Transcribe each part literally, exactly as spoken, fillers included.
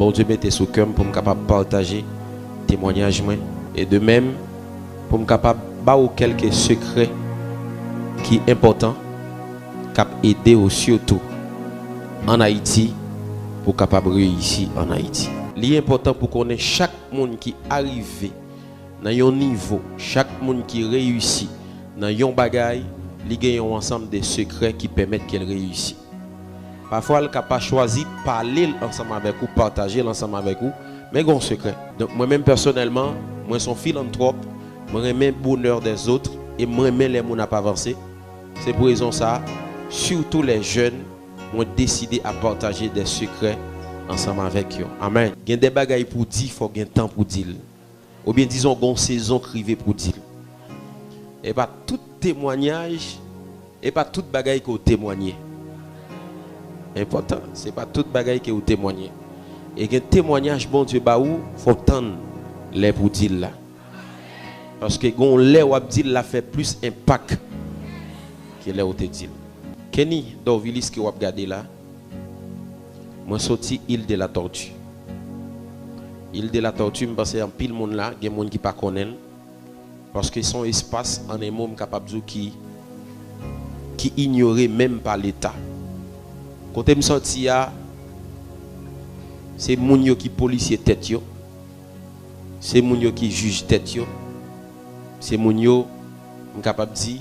Bondye mete sou kè m pou m kapab pataje temwanyaj mwen, e de menm pou m kapab ba ou kèlke sekrè ki enpòtan, k ap ede w sitou ann Ayiti, pou w kapab reyisi ann Ayiti. Li enpòtan pou konnen chak moun ki arive nan yon nivo, chak moun ki reyisi nan yon bagay, li gen yon ansanm de sekrè ki pèmèt ke l reyisi. Pafwa, l ka pa chwazi pale l ansanm avèk ou, pataje l ansanm avèk ou, men gen yon sekrè. Donk, mwen menm pèsonèlman, mwen se yon filantwòp, mwen renmen bonè dèzòt, e mwen renmen lè moun ap avanse. Se pou rezon sa a, sitou lè jèn, mwen deside ap pataje de sekrè ansanm avèk yo. Amèn. Gen de bagay pou w di, fò w gen tan pou w di l. Oubyen dizon, gen yon sezon k rive pou w di l. E pa tout temwanyaj, e pa tout bagay ke w temwanye. Enpòtan, se pa tout bagay ke w temwanye. E gen temwanyaj Bondye ba ou, fò w tann lè pou w di l la. Paske gen yon lè w ap di l, l ap fè plis enpak ke lè w te di l. Kenny Dorvilis ke w ap gade la, mwen soti Île de la Tortue. Île de la Tortue, m panse anpil moun la, gen moun ki pa konnen l, paske se yon espas, an en mo, m kapab di w ki, ki inyore menm pa Leta. Kote m soti a, se moun yo ki polisye tèt yo, se moun yo ki jij tèt yo, se moun yo, m kapab di,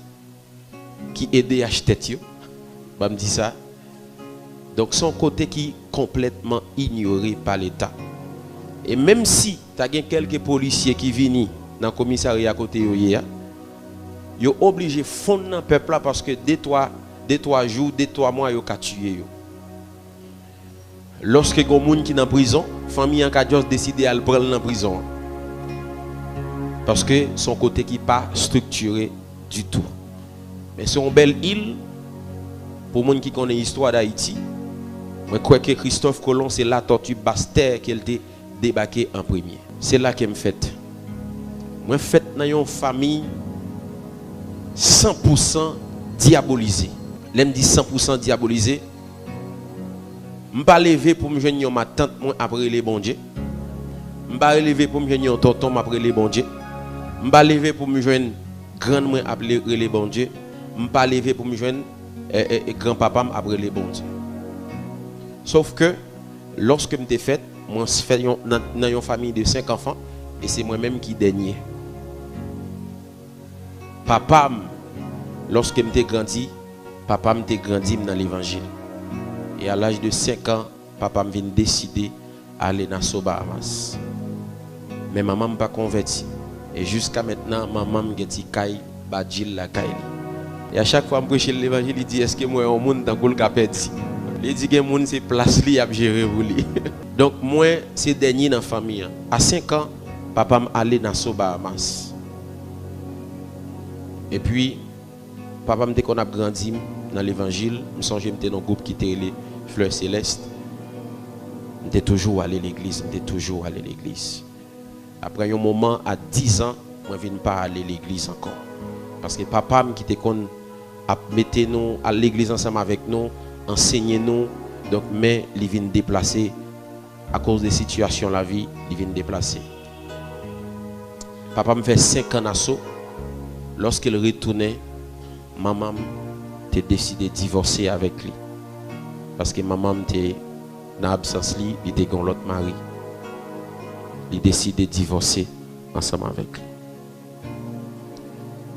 ki E D H tèt yo, ban m di sa. Donk, se yon kote ki konplètman inyore pa Leta. E menm si ta gen kèlke polisye ki vini nan komisarya kote yo ye a, yo oblije fonn nan pèp la paske de twa, de twa jou, de twa mwa, yo ka tiye yo. Lòske gen moun ki nan prizon, fanmi an ka just deside al pran l nan prizon an. Paske se yon kote ki pa estriktire ditou. Men se yon bèl il, pou moun ki konnen istwa Dayiti. Mwen kwè ke Kristòf Kolon se Latòti Bastè ke l te debake an premye. Se la ke m fèt. Mwen fèt nan yon fanmi san pou san dyabolize. Lè m di san pou san dyabolize, m pa leve pou m jwenn yon matant mwen ap rele Bondye. M pa leve pou m jwenn yon tonton m ap rele Bondye. M pa leve pou m jwenn grann mwen ap le-, rele Bondye. M pa leve pou m jwenn, e, e, e, granpapa m ap rele Bondye. Sof ke, lòske m te fèt, mwen fèt yon, nan, nan yon fanmi de senk anfan, e se mwen menm ki dènye. Papa m, lòske m te grandi, papa m te grandi m nan levanjil. E a laj de senk an, papa m vin deside ale Nassau, Bahamas. Men manman m pa konvèti. E jiska mentnan, manman m gen ti kay badjil lakay li. E a chak fwa m preche l levanjil, li di, "Èske m wè yon moun tankou l ka pèdi?" Li di gen moun se plas li y ap jere pou li. Donk, mwen se dènye nan fanmi an. A senk an, papa m ale Nassau, Bahamas. Epi, papa m te konn ap grandi m nan levanjil. M sonje m te nan gwoup ki te rele Fleurs Célestes. M te toujou ale legliz, m te toujou ale legliz. Apre yon moman, a diz an, mwen vin pa ale legliz ankò. Paske papa m ki te konn ap mete nou al legliz ansanm avèk nou, ansenye nou, donk, men li vin deplase. Akoz de sitiyasyon lavi, li vin deplase. Papa m fè senk an Nassau. Lòske l retounen, manman m te deside divòse avèk li. Paske manman m te, nan absans li, li te gen yon lòt mari. Li deside divòse ansanm avèk li.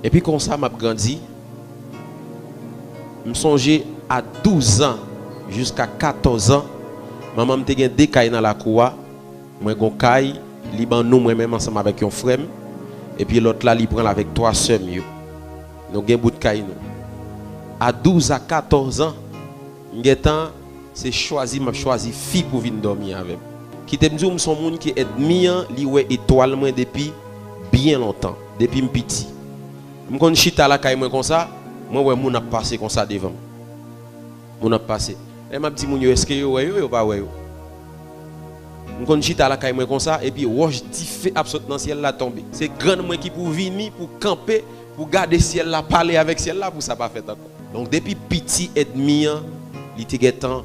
Epi konsa, m ap grandi. M sonje a douz an jiska katòz an, manman m te gen de kay nan lakou a. Mwen gon kay, li ban nou mwen menm ansanm avèk yon frè m. Epi lòt la, li pran l avèk twa sè m yo. Nou gen bout kay nou. A douz a katòz an, m gentan se chwazi m ap chwazi fi pou vin dòmi avè m. Kite m di w, m se yon moun ke ènmi an, li wè etwal mwen depi byen lontan, depi m piti. M konn chita lakay mwen konsa, mwen wè moun ap pase konsa devan m. Moun ap pase. Lè m ap di moun yo, èske yo wè yo, yo pa wè yo. M konn chita lakay mwen konsa, epi wòch dife ap sot nan syèl la tonbe. Se grann mwen ki pou vini, pou kanpe, pou gade syèl la, pale avèk syèl la, pou sa pa fèt ankò. Donk, depi piti, ènmi an, li te gentan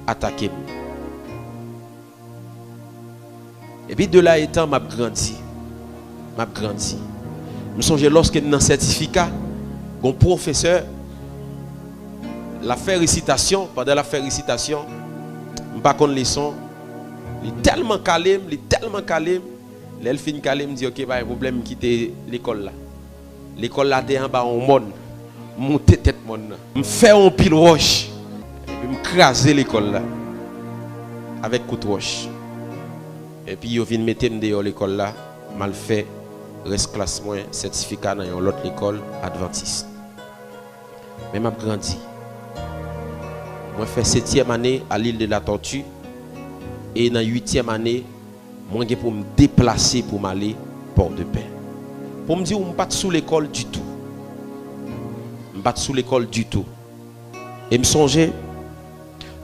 atake m. Epi de la etan, m ap grandi. M ap grandi. M sonje lòske m nan sètifika, gon pwofesè, l ap fè resitasyon. Pandan l ap fè resitasyon, m pa konn leson. Li tèlman kale m, li tèlman kale m. Lè l fin kale m, m di, "Ok, pa gen pwoblèm," m kite lekòl la. Lekòl la te anba yon mòn. M moute tèt mòn nan. M fè yon pil wòch. Epi m kraze lekòl la avèk kout wòch. Epi yo vin mete m deyò lekòl la. M al fè rès klas mwen, sètifika nan yon lòt lekòl advantis. Men m ap grandi. Mwen fè setyèm ane a L'Île de la Tortue. E nan uityèm ane, mwen gen pou m deplase pou m ale Pòdepè. Pou m di w, m pa t sou lekòl ditou. M pa t sou lekòl ditou. E m sonje,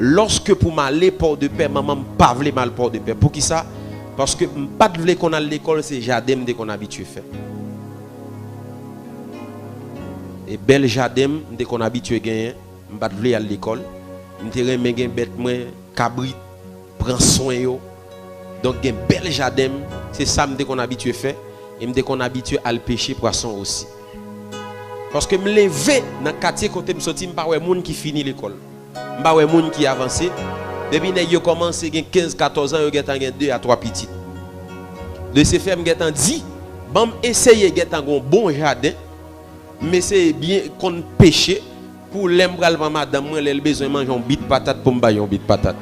lòske pou m ale Pòdepè, manman m pa vle m al Pòdepè. Poukisa? Paske m pa t vle konn al lekòl, se jaden m te konn abitye fè. E bèl jaden m, m te konn abitye genyen, m pa t vle al lekòl. M te renmen gen bèt mwen, kabrit, pran swen yo. Donk gen bèl jaden m, se sa m te konn abitye fè, e m te konn abitye al peche pwason osi. Paske m leve nan katye kote m soti, m pa wè moun ki fini lekòl. M pa wè moun ki avanse. Depi nèg yo kòmanse gen kenz, katòz an, yo gentan gen de a twa pitit. De se fè m gentan di, "Ban m eseye gentan gon bon jaden." M eseye byen konn peche pou lè m pral pran madanm mwen, lè l bezwen manje yon bit patat, pou m bay yon bit patat.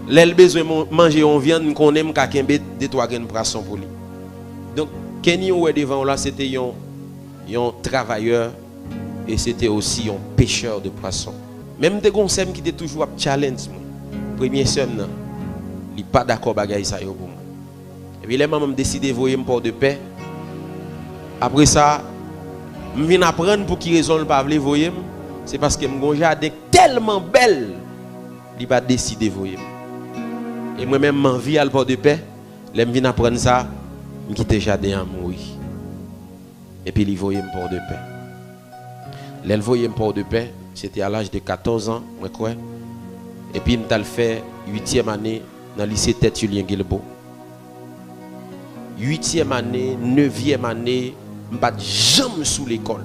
Lè l bezwen mon- manje yon vyann, m konnen m ka kenbe de twa grenn pwason pou li. Donk, Kenny ou wè devan w la, se te yon, yon travayè e se te osi yon pechè de pwason. Men m te gon sè m ki te toujou ap challenge mwen. Premye sè m nan, li pa dakò bagay sa yo pou mwen. Epi lè manman m deside voye m Pòdepè, apre sa, m vin aprann pou ki rezon l pa vle voye m, se paske m gon jaden tèlman bèl, li pa deside voye m. E mwen menm, m anvi al Pòdepè, lè m vin aprann sa, m kite jaden an mouri. Epi li voye m Pòdepè. Lè l voye m Pòdepè, se te a laj de katòz an, mwen kwè. Epi m t al fè uityèm ane nan lise Tèt Julien Guilbaud. Uityèm ane, nevyèm ane, m pa t janm sou lekòl.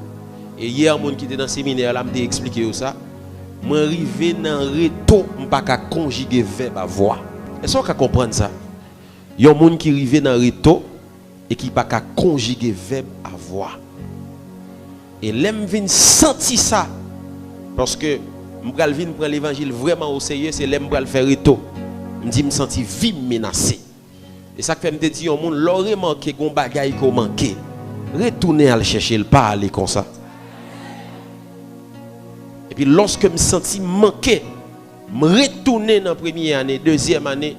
E yè moun ki te nan seminè la, m te eksplike yo sa. Mwen rive nan reto, m pa ka konjige vèb a vwa. Èske w ka konprann sa? Yon moun ki rive nan reto e ki pa ka konjige vèb a vwa. E lè m vin santi sa, paske m pral vin pran levanjil vrèman oserye, se lè m pral fè reto. M di m santi vi m menase. E sa k fè m te di yon moun, lè w remake gon bagay ke w manke, retounen al chèche l, pa ale konsa. Epi lòske m santi m manke, m retounen nan premye ane, dezyèm ane,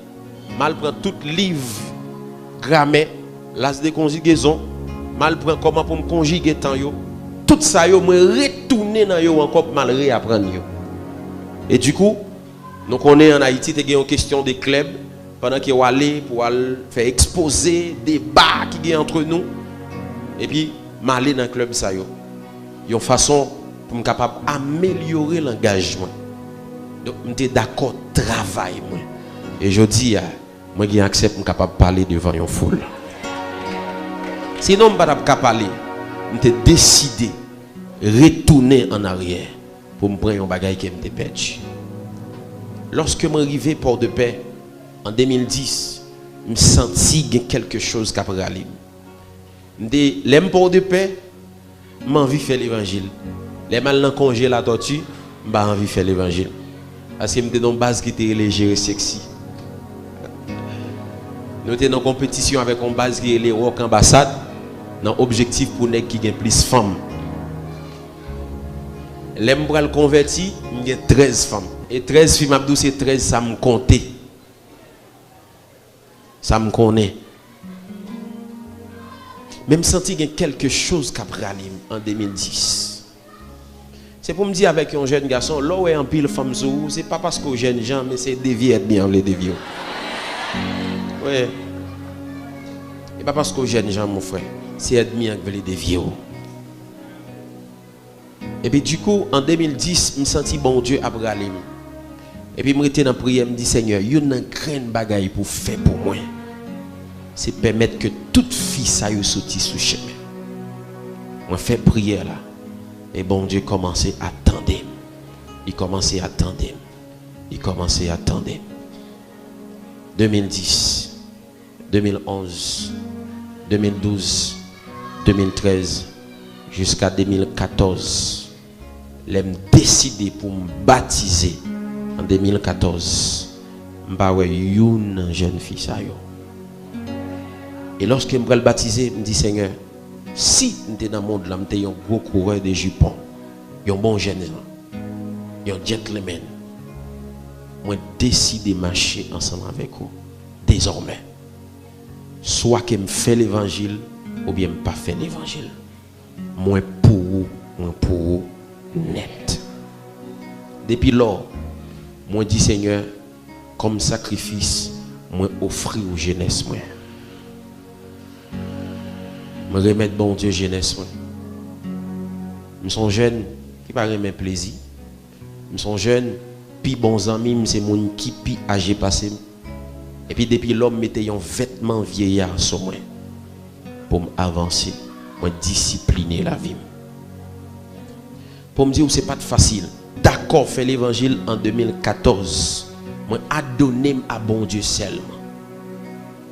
m al pran tout liv gramè, las de konjigezon, m al pran kòman pou m konjige tan yo. Tout sa yo, mwen retounen nan yo ankò pou m al reaprann yo. E dikou, nou konnen ann Ayiti te gen yon kesyon de klèb, pandan ke w ale pou w al fè ekspoze, deba ki gen antre nou, epi m ale nan klèb sa yo. Yon fason pou m kapab amelyore langaj mwen. Donk, m te dakò travay mwen. E jodi a, mwen gen aksè pou m kapab pale devan yon foul. Sinon, m pa t ap ka pale. M te deside retounen ann aryè pou m pran yon bagay ke m te pèdi. Lòske mwen rive Pòdepè an de mil dis, m santi gen kèlke choz k ap rale m. M te, lè m Pòdepè, m anvi fè levanjil. Lè m al nan konje Latòti, m pa anvi fè levanjil. Paske m te nan yon baz ki te rele Jere Seksi. Nou te nan konpetisyon avèk yon baz ki rele Rock Ambassade, nan objektif pou nèg ki gen plis fanm. Lè m pral konvèti, m gen trèz fanm. E trèz fi m ap di w, se trèz sa m konte. Sa m konnen. Men m santi gen kèlke choz k ap rale m an de mil dis. Se pou m di avèk yon jèn gason, lè w wè anpil fanm sou ou, se pa paske w jènjan, men se devye ènmi an vle devye w. Wi. E pa paske w jènjan, mon frè. Se ènmi an k vle devye w. Epi dikou, an de mil dis, m santi Bondye ap rale m. Epi m rete nan priyè, m di, Senyè, youn nan grenn bagay pou w fè pou mwen, se pèmèt ke tout fi sa yo soti sou chemen. Mwen fè priyè la, e Bondye kòmanse ap tande m. Li kòmanse ap tande m. Li kòmanse ap tande m. De mil dis, de mil onz, de mil douz, de mil trèz, jiska de mil katòz, lè m deside pou m batize an de mil katòz, m pa wè youn nan jèn fi sa yo. E lòske m pral batize, m di, Senyè, si m te nan mond lan, m te yon gwo kourè de jipon, yon bon jènjan, yon gentleman, mwen deside mache ansanm avèk ou dezòmè. Swa ke m fè levanjil oubyen m pa fè levanjil. Mwen pou ou, mwen pou ou nèt. Depi lò, mwen di, Senyè, kòm sakrifis, mwen ofri w jenès mwen. Mwen remèt Bondye jenès mwen. M se yon jèn ki pa renmen plezi. M se yon jèn, pi bon zanmi m se moun ki pi aje pase m. Epi depi lò m mete yon vètman vyeyè sou mwen pou m avanse, mwen disipline lavi m. Pou m di w, se pa t fasil. Dakò fè levanjil an de mil katòz, mwen adone m a Bondye sèlman.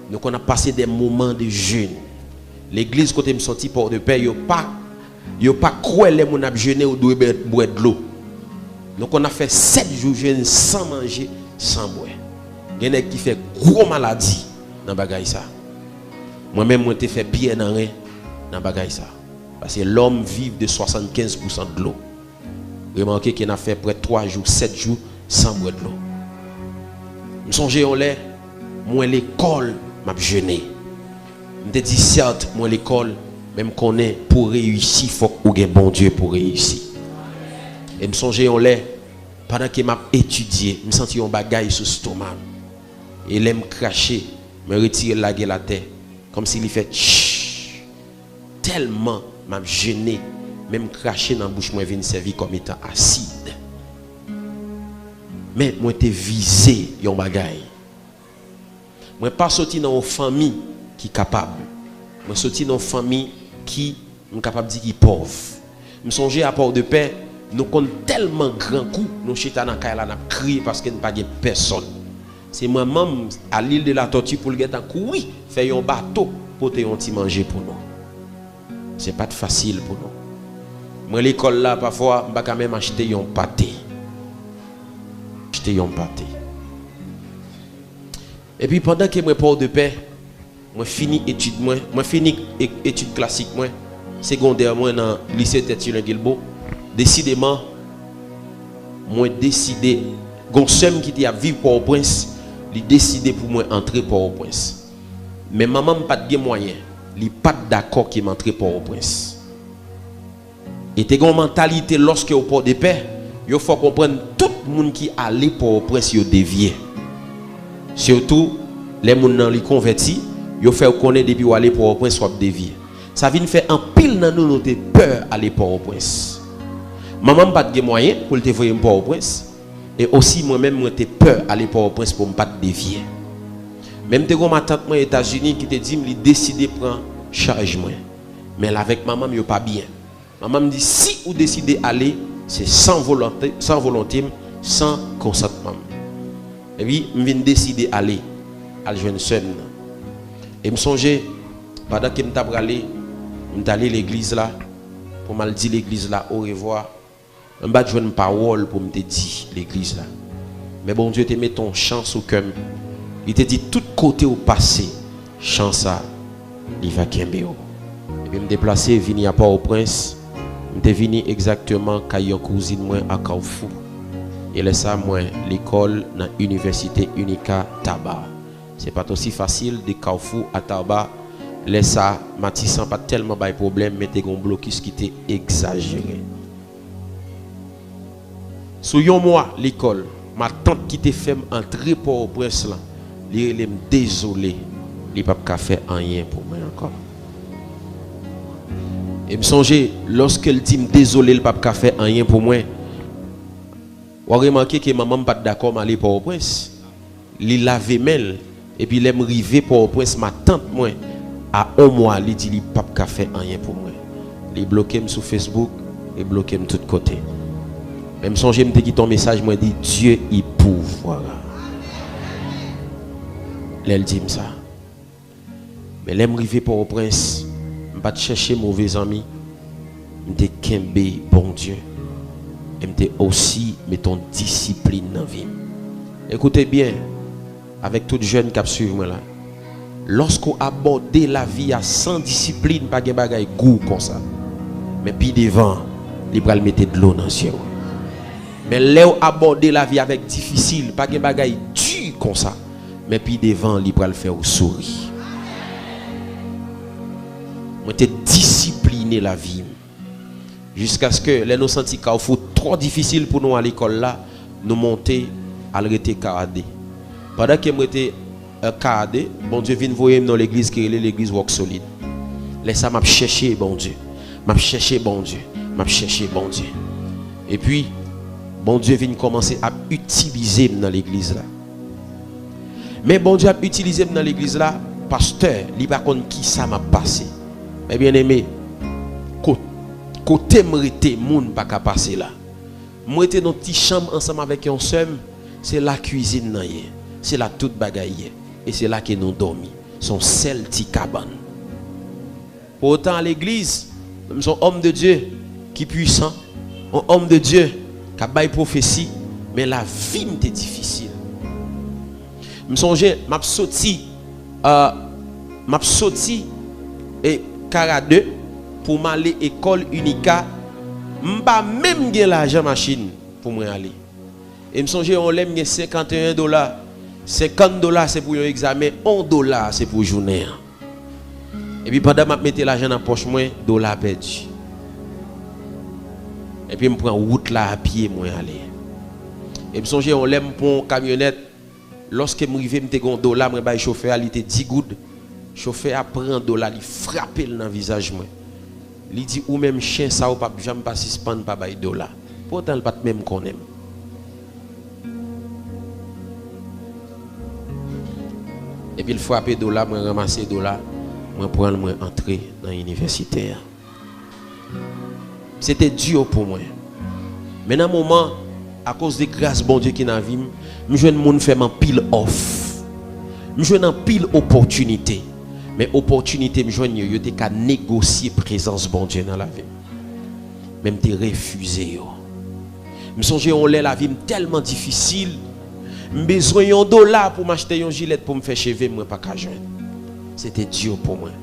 Nou konn ap pase de moman de jèn. Legliz kote m soti, Pòdepè, yo pa, yo pa kwè lè moun ap jene ou dwe bwè, bwè dlo. Nou konn ap fè sèt jou jèn san manje, san bwè. Gen nèg ki fè gwo maladi nan bagay sa. Mwen menm, mwen te fè pyè nan ren nan bagay sa. Paske lòm viv de swasannkenz pousan dlo. Remake ke n ap fè prè twa jou, sèt jou san bwè dlo. M sonje yon lè, mwen lekòl, m ap jene. M te di, sèt, mwen lekòl, men m konnen pou w reyisi, fòk ou gen Bondye pou w reyisi. E m sonje yon lè, pandan ke m ap etidye, m santi yon bagay sou estoma m. E lè m krache, mwen retire l lage l atè, kòmsi li fè tch. Tèlman m ap jene, men m krache nan bouch mwen vin sèvi kòm etan asid. Men mwen te vize yon bagay. Mwen pa soti nan yon fanmi ki kapab. Mwen soti nan yon fanmi ki, m kapab di, ki pòv. M sonje a Pòdepè, nou konn tèlman gran kou, nou chita nan kay la, n ap kriye paske n pa gen pèsòn. Se manman m, a Lil de la Tòti, pou l gentan kouri fè yon bato pote yon ti manje pou nou. Se pa t fasil pou nou. Mwen lekòl la, pafwa, m pa ka menm achte yon pate. Achte yon pate. Epi pandan ke mwen Pòdepè, mwen fini etid mwen, mwen fini e-, etid klasik mwen, segondè mwen nan lise Tètulyen Guilbaud, desideman, mwen deside, gon sè m ki te ap viv Pòtoprens, li deside pou mwen antre Pòtoprens. Men manman m pa t gen mwayen, li pa t dakò ke m antre Pòtoprens. E te gen yon mantalite lòske w Pòdepè, yo fè w konprann tout moun ki ale Pòtoprens yo devye. Sitou, lè moun nan li konvèti, yo fè w konnen depi w ale Pòtoprens w ap devye. Sa vin fè anpil nan nou, nou te pè ale Pòtoprens. Manman m pa t gen mwayen pou l te voye m Pòtoprens, e osi mwen menm mwen te pè ale Pòtoprens pou m pa t devye. Men m te gen yon matant mwen Etazini ki te di m li deside pran chaj mwen. Men l avèk manman m yo pa byen. Manman m di, si ou deside ale, se san volonte, san volonte m, san konsantman m. Epi, m vin deside ale, al jwenn sè m nan. E m sonje, pandan ke m t ap prale, m t ale legliz la, pou m al di legliz la orevwa. M pa t jwenn pawòl pou m te di legliz la. Men Bondye te mete yon chan sou kè m. Li te di, tout kote w pase, chan sa, li va kenbe w. Epi m deplase vini a Pòtoprens. M te vini egzakteman kay yon kouzin mwen a Kafou. E lè sa, mwen lekòl nan Inivèsite Unica Taba. Se pa t osi fasil de Kafou a Taba. Lè sa, Matisan pa t tèlman bay pwoblèm, men te gen yon blokis ki te egzajere. Sou yon mwa lekòl, matant ki te fè m antre Pòtoprens lan, li rele m dezole, li p ap ka fè anyen pou mwen ankò. E m sonje, lòske l di m dezole, l p ap ka fè anyen pou mwen, W a remake ke manman m pa t dakò m ale Pòtoprens. Li lave men l. Epi lè m rive Pòtoprens, matant mwen, a yon mwa, li di li p ap ka fè anyen pou mwen. Li bloke m sou Facebook, li bloke m tout kote. Men m sonje m te kite yon mesaj, mwen di, Dieu y pourvoira. Lè l di m sa. Men lè m rive Pòtoprens, m pa t chèche move zanmi, m te kenbe Bondye, e m te osi mete yon disiplin nan vi m. Ekoute byen, avèk tout jèn k ap swiv mwen la, lòske w abòde lavi a san disiplin, pa gen bagay gou konsa. Men pi devan, li pral mete dlo nan zye w. Men lè w abòde lavi avèk difisil, pa gen bagay di konsa. Men pi devan, li pral fè w souri. Mwen te disipline lavi m. Jiskaske lè nou santi Kawfou twò difisil pou nou al lekòl la, nou monte al rete K A D. Pandan ke m rete, e, K A D, Bondye vin voye m nan legliz ki rele legliz Wòk Solid. Lè sa, m ap chèche Bondye. M ap chèche Bondye. M ap chèche Bondye. Epi, Bondye vin kòmanse ap itilize m nan legliz la. Men Bondye ap itilize m nan legliz la, pastè, li pa konn kisa m ap pase. Men byeneme, ko-, kote m rete, moun pa ka pase la. M rete nan ti chanm ansanm avèk yon sè m, se la kwizin nan ye, se la tout bagay ye, e se la ke nou dòmi. Se yon sèl ti kabann. Poutan, legliz, m se yon òm de Dye ki pwisan, yon òm de Dye k ap bay pwofesi, men lavi m te difisil. M sonje, m ap soti, e, m ap soti, e, Kara de pou m ale ekòl Inika. M pa menm gen lajan machin pou mwen ale. E m sonje yon lè m gen senkanteyen dola. Senkant dola se pou yon egzamen, yon dola se pou jounen an. Epi pandan m ap mete lajan nan pòch mwen, dola pèdi. Epi m pran wout la a pye mwen ale. E m sonje yon lè m pran yon kamyonèt, lòske m rive m te gen yon dola mwen bay chofè a, li te di goud. Chofè a pran dola, li frape l nan vizaj mwen. Li di, "Ou menm chen sa, ou p ap janm pa sispann pa bay dola." Poutan, l pa t menm konnen m. Epi l frape dola, mwen ranmase dola, mwen pran l, mwen antre nan inivèsite a. Se te di pou mwen. Men nan moman, akoz de gras Bondye ki nan vi m, m jwenn moun fè m anpil òf. M jwenn anpil opòtinite. Men opòtinite m jwenn yo, yo te ka negosye prezans Bondye nan lavi m. Men m te refize yo. M sonje yon lè lavi m tèlman difisil, m bezwen yon dola pou m achte yon jilèt pou m fè cheve m, mwen pa ka jwenn. Se te di pou mwen.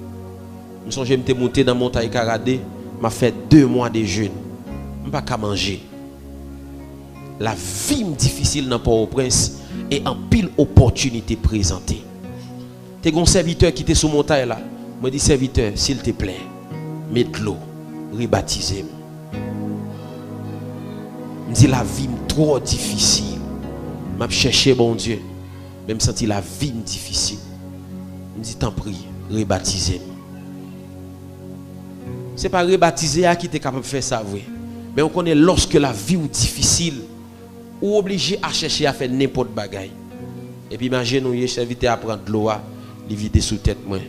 M sonje m te moute nan montay Karade, m ap fè de mwa de jèn. M pa ka manje. Lavi m difisil nan Pòtoprens e anpil opòtinite prezante. Te gen yon sèvitè ki te sou montay la. Mwen di, "Sèvitè, silteplè, met dlo, rebatize m." M di, "Lavi m twò difisil. M ap chèche Bondye, men m santi lavi m difisil." M di, "Tanpri, rebatize m." Se pa rebatize a ki te kapab fè sa vre. Men ou konnen, lòske lavi w difisil, ou oblije a chèche a fè nenpòt bagay. Epi imajinnen w ye, sèvitè a pran dlo a, li vide sou tèt mwen,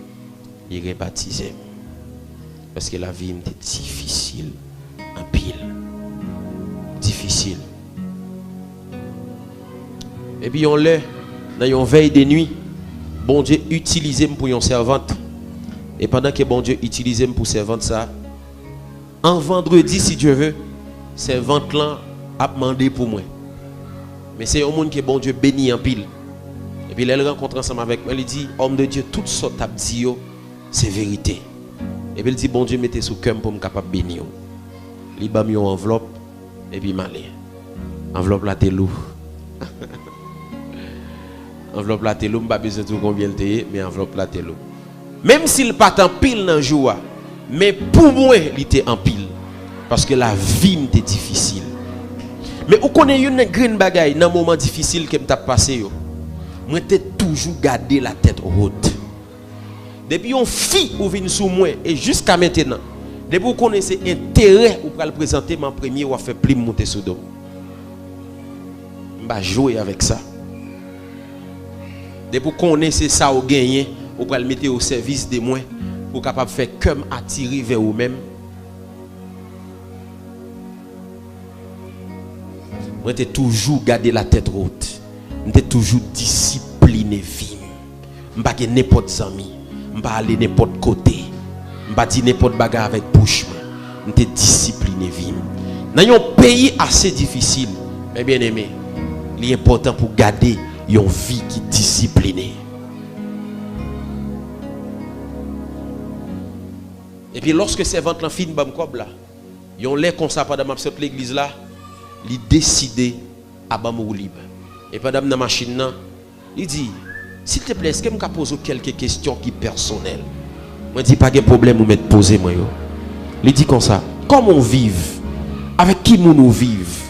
li rebatize m. Paske lavi m te difisil, anpil. Difisil. Epi yon lè, nan yon vèy de nwi, Bondye itilize m pou yon sèvant. E pandan ke Bondye itilize m pou sèvant sa, an vandredi, si Dye ve, sèvant lan ap mande pou mwen. Men se yon moun ke Bondye beni anpil. Epi lè l rankontre ansanm avèk mwen, li di, "Òm de Dye, tout sa w t ap di yo, se verite." Epi l di, "Bondye mete sou kè m pou m kapab beni w." Li ban m yon anvlòp, epi m ale. Anvlòp la te lou. Anvlòp la te lou, m pa bezwen di w konbyen l te ye, men anvlòp la te lou. Menm si l pa t anpil nan jou a, men pou mwen, li te anpil. Paske lavi m te difisil. Men ou konnen youn nan grenn bagay nan moman difisil ke m t ap pase yo, mwen te toujou gade la tête haute. Depi yon fi ou vin sou mwen, e jiska mentenan, depi ou konnen se enterè ou pral prezante m an premye, w ap fè plim moute sou do m. M pa jwe avèk sa. Depi w konnen se sa w genyen, ou pral mete o sèvis de mwen pou w kapab fè kè m atire vè ou menm. Mwen te toujou gade la tête haute. M te toujou disipline vi m. M pa gen nenpòt zanmi. M pa ale nenpòt kote. M pa di nenpòt bagay avèk bouch mwen. M te disipline vi m. Nan yon peyi ase difisil, men byeneme, li enpòtan pou gade yon vi ki disipline. Epi lòske sèvant lan fin ban m kòb la, yon lè konsa pandan m ap sot legliz la, li deside a ban m woulib. E pandan m nan machin nan, li di, silteplè, èske m ka poze w kèlke kesyon ki pèsonèl? Mwen di, pa gen pwoblèm, ou mèt poze mwen yo. Li di konsa, kòman w viv? Avèk ki moun ou viv?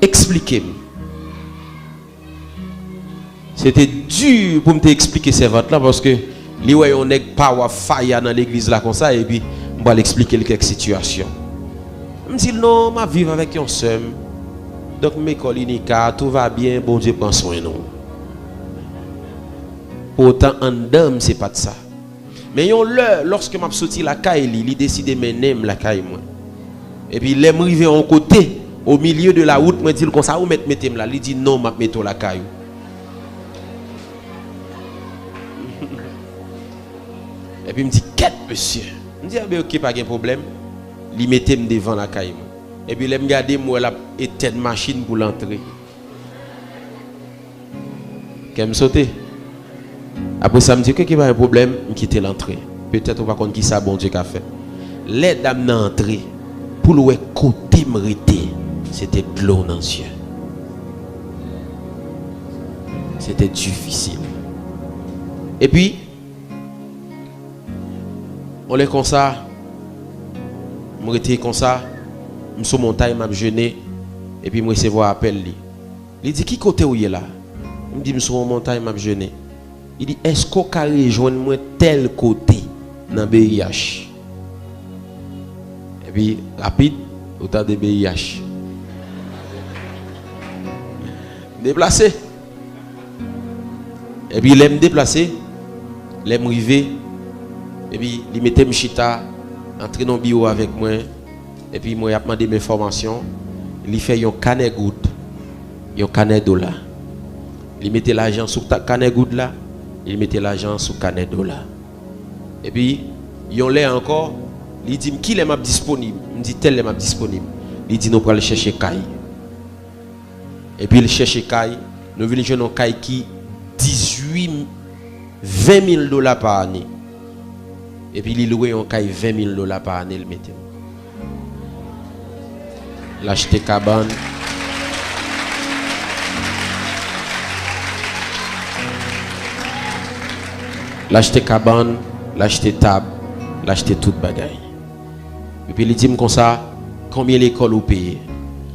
Eksplike m. Se te di pou m te eksplike sèvant lan, paske li wè yon nèg power fire nan legliz la konsa, epi m pral eksplike l kèk sitiyasyon. M di l, non, m ap viv avèk yon sè m. Donk, m ekòl inika, tout va byen, Bondye pran swen nou. Poutan, anndan m, se pa t sa. Men yon lè, lòske m ap soti lakay li, li deside mennen m lakay mwen. Epi, lè m rive yon kote, o milye de la wout, mwen di l konsa, ou mèt mete m la. Li di, non, m ap mete w lakay ou. Epi m di, kèt, mesye. M di, anben, oke, pa gen pwoblèm. Li mete m devan lakay mwen. Epi lè m gade, m wè l ap etèn machin pou l antre. Kè m sote. Apre sa, m di, oke, oke, pa gen pwoblèm, m kite l antre. Petèt ou pa konn kisa Bondye ka fè. Lè dam nan antre, pou l wè kote m rete, se te dlo nan zye. Se te difisil. Epi, yon lè konsa, m rete konsa, m sou montay, m ap jene, epi m resevwa apèl li. Li di, ki kote w ye la? M di, m sou yon montay, m ap jene. Li di, èske w ka rejwenn mwen tèl kote nan B I H? Epi, rapid, ou tande B I H. M deplase. Epi, lè m deplase, lè m rive, epi, li mete m chita, antre nan biwo avèk mwen, epi, mwen, y ap mande m enfòmasyon, li fè yon kanè goud, yon kanè dola. Li mete lajan sou ta-, kanè goud la, li mete lajan sou kanè dola. Epi, yon lè ankò, li di m, kilè m ap disponib? M di, tèl lè m ap disponib. Li di, nou pral chèche kay. Epi, l chèche kay. Nou vin jwenn yon kay ki dizuit, ven mil dola pa ane. Epi, li lwe yon kay ven mil dola pa ane, l mete m. L achte kabann. L achte kabann, l achte tab, l achte tout bagay. Epi li di m konsa, konbyen lekòl ou peye?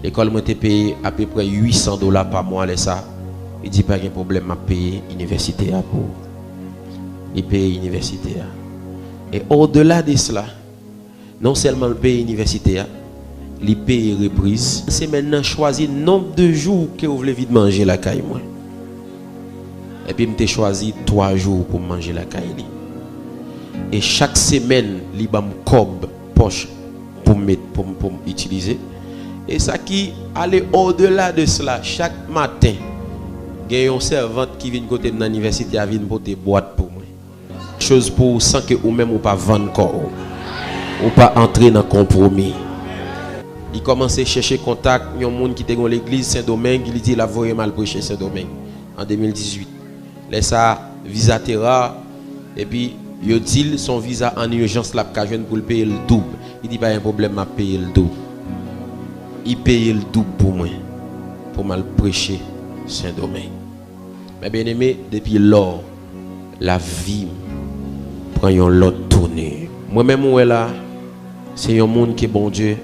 Lekòl mwen te peye apeprè uit san dola pa mwa lè sa. Li di, pa gen pwoblèm, m ap peye inivèsite a pou ou. Li peye inivèsite a. E odela de sela, non sèlman l peye inivèsite a, li peye repriz. Semèn nan, chwazi nonb de jou ke w vle vin manje lakay mwen. Epi m te chwazi twa jou pou m manje lakay li. E chak semèn, li ban m kòb pòch pou m met, pou m, pou m itilize. E sa ki ale odela de sela, chak maten, gen yon sèvant ki vin kote m nan inivèsite a vin pote bwat pou mwen. Choz pou ou san ke ou menm ou pa vann kò w. Ou pa antre nan konpwomi. Li kòmanse chèche kontak yon moun ki te gen yon legliz Sendomeng, li di l ap voye m al preche Sendomeng an de mil dizuit. Lè sa, viza te ra, epi yo di l se yon viza an ijans l ap ka jwenn pou l peye l doub. Li di, pa gen pwoblèm, m ap peye l doub. Li peye l doub pou mwen, pou m al preche Sendomeng. Men byeneme, depi lò, lavi m pran yon lòt touni. Mwen menm ou wè la, se yon moun ke Bondye,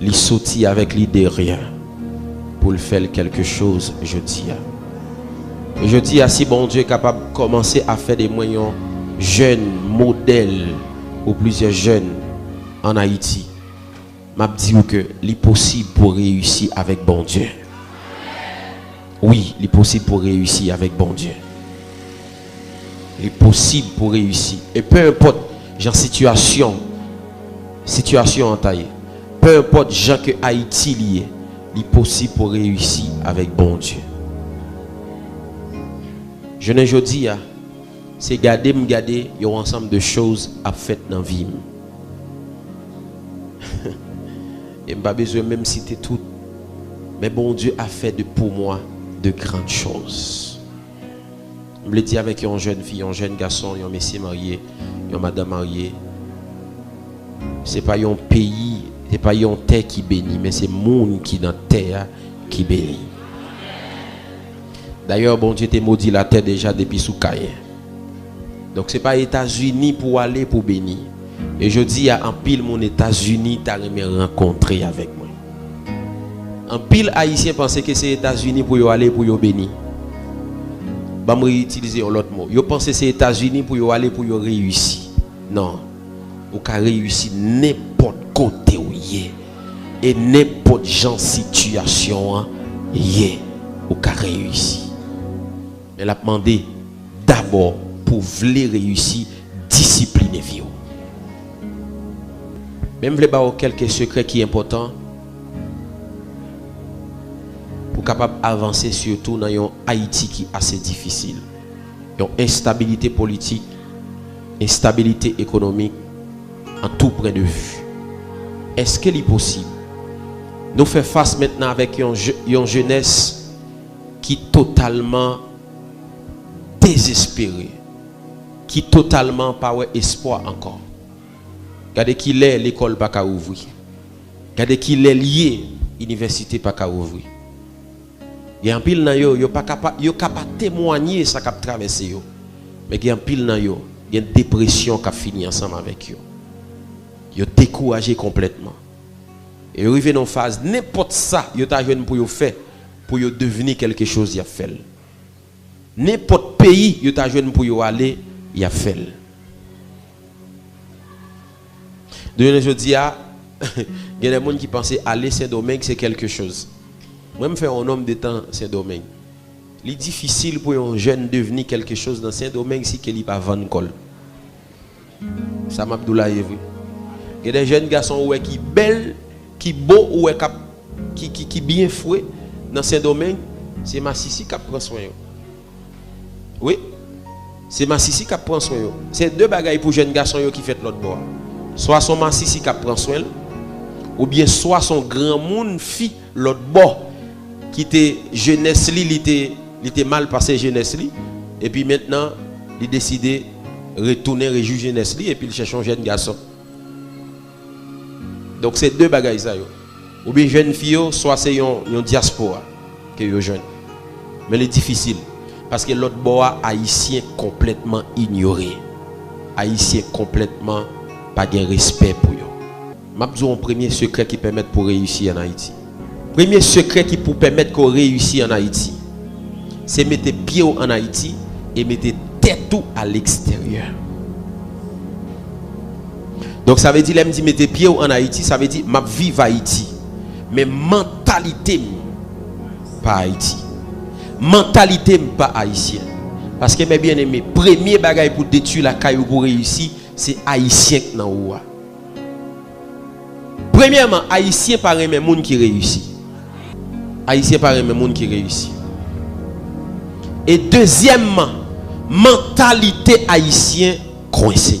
li soti avèk lide ryen pou l fè l kèlke choz jodi a. E jodi a, si Bondye kapab kòmanse a fè de mwen yon jèn modèl pou plizyè jèn ann Ayiti, m ap di w ke li posib pou w reyisi avèk Bondye. Wi, li posib pou reyisi avèk Bondye. Li posib pou reyisi. E pe enpòt jan sitiyasyon, sitiyasyon an ta ye, pe enpòt jan ke Ayiti li ye, li posib pou reyisi avèk Bondye. Jounen jodi a, se gade m gade yon ansanm de choz ap fèt nan vi m. E m pa bezwen menm site tout, men Bondye a fait de, pour moi, de grandes choses. M vle di avèk yon jèn fi, yon jèn gason, yon mesye marye, yon madanm marye, se pa yon peyi, se pa yon tè ki beni, men se moun ki nan tè a ki beni. Dayè, Bondye te modi latè deja depi sou Kayen. Donk, se pa Etazini pou w ale pou w beni. E jodi a, anpil moun Etazini ta renmen rankontre avèk mwen. Anpil Ayisyen panse ke se Etazini pou yo ale pou yo beni. Ban m reyitilize yon lòt mo. Yo panse se Etazini pou yo ale pou yo reyisi. Non. Ou ka reyisi nenpòt kote w ye. E nenpòt jan sitiyasyon an ye, ou ka reyisi. Men l ap mande dabò pou w vle reyisi, disipline vi w. Men m vle ba w kèlke sekrè ki enpòtan pou w kapab avanse, sitou nan yon Ayiti ki ase difisil. Yon enstabilite politik, enstabilite ekonomik, an tou pran de vi. Èske li posib? Nou fè fas mentnan avèk yon je-, yon jenès ki totalman dezespere, ki totalman pa wè espwa ankò. Gade kilè lekòl pa ka ouvri. Gade kilè l ye, inivèsite pa ka ouvri. Gen anpil nan yo, yo pa ka pa, yo ka pa temwanye sa k ap travèse yo. Men gen anpil nan yo, gen depresyon k ap fini ansanm avèk yo. Yo dekouraje konplètman. E yo rive nan yon faz, nenpòt sa yo ta jwenn pou yo fè, pou yo devni kèlke choz, y ap fè l. Nenpòt peyi yo ta jwenn pou yo ale, y ap fè l. De jounen jodi a, gen de moun ki panse ale Sendomeng se kèlke choz. Mwen, m fè yon nonm de tan Sendomeng. Li difisil pou yon jèn devni kèlke choz nan Sendomeng si ke li pa vann kò l. Sa m ap di w la ye vre. Gen de jèn gason ou wè ki bèl, ki bo, ou wè k ap, ki, ki, ki byen fre nan Sendomeng, se masisi k ap pran swen yo. Wi. Se masisi k ap pran swen yo. Se de bagay pou jèn gason yo ki fèt lòt bò a. Swa se yon masisi k ap pran swen l, oubyen swa se yon granmoun fi lòt bò ki te jenès li, li te, li te mal pase jenès li, epi mentnan li deside retounen rejwi jenès li, epi l chèche yon jèn gason. Donk, se de bagay sa yo. Oubyen jèn fi yo, swa se yon, yon dyaspora ke yo jwenn. Men li difisil. Paske lòt bò a, Ayisyen konplètman inyore. Ayisyen konplètman pa gen respè pou yo. M ap di w yon premye sekrè ki pèmèt pou w reyisi ann Ayiti. Premye sekrè ki pou pèmèt ke w reyisi ann Ayiti, se mete pye w ann Ayiti e mete tèt ou a leksteryè. Donk, sa vle di, lè m di mete pye w ann Ayiti, sa vle di m ap viv Ayiti. Men mantalite m pa Ayiti. Mantalite m pa ayisyen. Paske, mè byeneme, premye bagay pou detwi lakay ou pou reyisi, se ayisyen k nan ou a. Premyèman, Ayisyen pa renmen moun ki reyisi. Ayisyen pa renmen moun ki reyisi. E dezyèmman, mantalite Ayisyen kwense.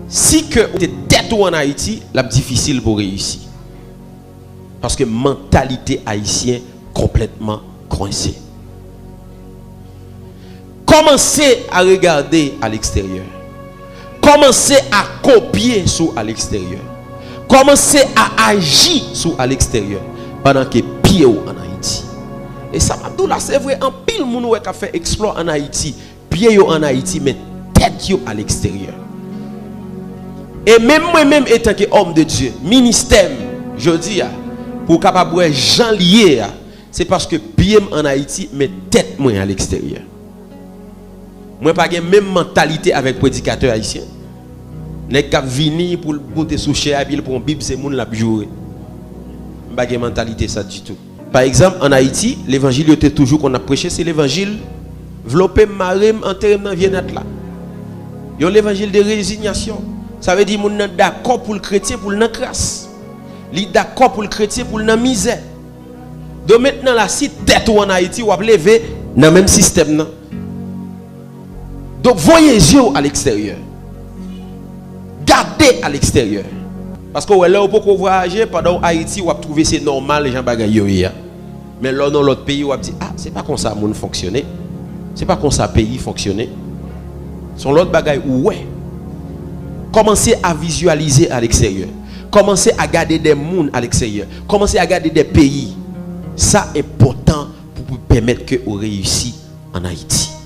Si ke ou te tèt ou ann Ayiti, l ap difisil pou w reyisi. Paske mantalite Ayisyen konplètman kwense. Kòmanse a regade a leksteryè. Kòmanse a kopye sou a leksteryè. Kòmanse a aji sou a leksteryè pandan ke pye w ann Ayiti. E sa m ap di w la, se vre, anpil moun ou wè k ap fè eksplwa ann Ayiti, pye yo ann Ayiti, men tèt yo a leksteryè. E menm mwen menm, etanke òm de Dye, ministè m jodi a, pou w kapab wè jan l ye a, se paske pye m ann Ayiti, men tèt mwen a leksteryè. Mwen pa gen menm mantalite avèk predikatè ayisyen. Nèg k ap vini pou l monte sou chè a, epi l pran yon Bib, se moun l ap joure. M pa gen mantalite sa ditou. Pa egzanp, ann Ayiti, levanjil yo te toujou konn ap preche, se levanjil vlope m, mare m, antere m nan vye nat la. Yon levanjil de rezinyasyon. Sa vle di moun nan dakò pou l kretyen, pou l nan kras. Li dakò pou l kretyen, pou l nan mizè. Donk mentnan la, si tèt ou ann Ayiti, w ap leve nan menm sistèm nan. Donk voye zye w aleksteryè. Gade aleksteryè. Paske w wè, lè w poko vwayaje, pandan w Ayiti, w ap twouve se nòmal jan bagay yo ye a. Men lè w nan lòt peyi, w ap di, a, se pa konsa moun fonksyone. Se pa konsa peyi fonksyone. Se yon lòt bagay ou wè. Kòmanse a vizyalize aleksteryè. Kòmanse a gade de moun aleksteryè. Kòmanse a gade de peyi. Sa enpòtan pou, pou pèmèt ke ou reyisi ann Ayiti.